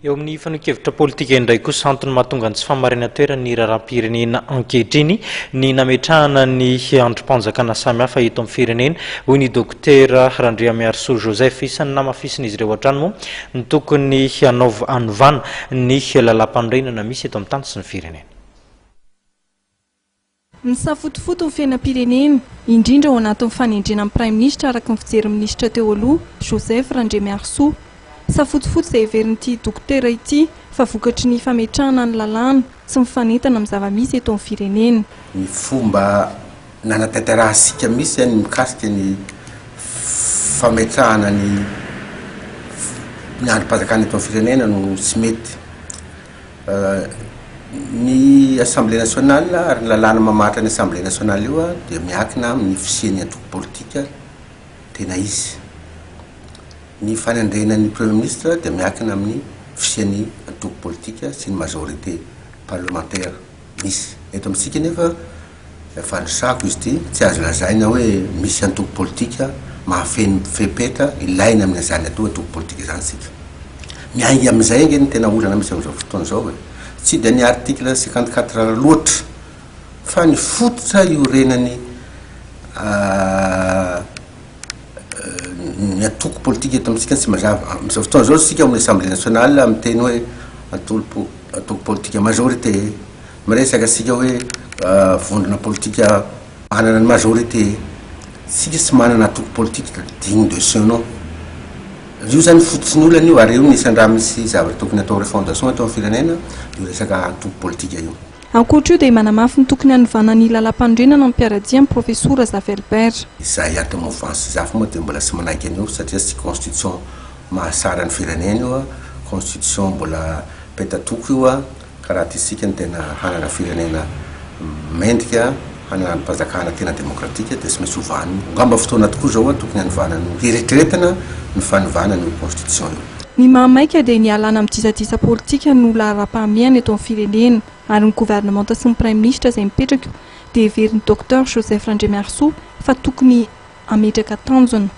Eo amin'ny fanehoan-kevitra politika indray kosa, antony mahatonga ny tsy fahamarinan-toeran'ny raharaham-pirenena ankehitriny ny nametrahana ny andrim-panjakana samihafa eto amin'ny firenena, hoy ny Dokotera Randriamiarisoa Joseph. Isan'ny namafisin'izy ireo hatrany moa ny tokony hanovana ny lalàmpanorenana misy eto amin'ny tany sy ny firenena. Misafotofoto ny fiainam-pirenena, indrindra ao anatin'ny fanendrena ny Praiminisitra araka ny fijerin'ny minisitra teo aloha, Joseph Randriamiarisoa. Safotofoto izay heverin'ity dokotera ity fa vokatry ny fametrahana ny lalàna tsy mifanentana amin'ny zava-misy eto amin'ny firenena. Ny fomba nanatanterahantsika mihitsy ny mikasika ny fametrahana ny ny andrim-panjakana eto amin'ny firenena no tsy mety. Ny Assemblée nationale ary ny lalàna mamaritra ny Assemblée nationale io dia miankina amin'ny fisian'ny antoko politika tena izy. Ny fanendrena ny Premier ministre dia miankina amin'ny fisian'ny antoko politika sy ny majorité parlementaire misy. Eto amintsika anefa Fandrisako izy ity, tsy azo lazaina hoe misy antoko politika mahafeno fepetra ilaina amin'izany atao antoko politika izany isika. Miainga amin'izay ange ny tena olana misy amin'izao fotoana izao e. Tsy dia ny article 54 loatra fa ny fototra iorenan'ny ny antoko politika eto amintsika tsy mazava. Amin'izao fotoana izao isika ao amin'ny Assemblée nationale miteny hoe antoko politika majorité. Miresaka isika hoe vondrona politika manana ny majorité, isika tsy manana antoko politika digne de ce nom. Io zany fototry ny olana io ary io ny isan'ny raha misy zavatra tokony atao refondation eto amin'ny firenena io resaka antoko politika io. Ankoatra io dia manamafy ny tokony hanovana ny lalàmpanorenana ny mpiara-dia amin'ny Profesora Zafy Albert. Izahay ato amin'ny Mouvance Zafy moa dia mbola tsy manaiky an'io satria tsy constitution mahasara ny firenena io, constitution mbola petatoko io. Ka raha tiantsika ny tena hanana firenena mendrika, hanana andrim-panjakana tena demokratika dia tsy maintsy ovana io. Angamba fotoana tokoa izao tokony hanovana an'io, hieritreretana ny fanovana an'io constitution io. Ny mahamaika dia ny hialana amin'ny disadisa politika no laharam-pahamehana eto amin'ny firenena ary ny governemanta sy ny praiminisitra izay mipetraka io dia heverin'ny Docteur Joseph Randriamiarisoa fa tokony hametraka tanjona.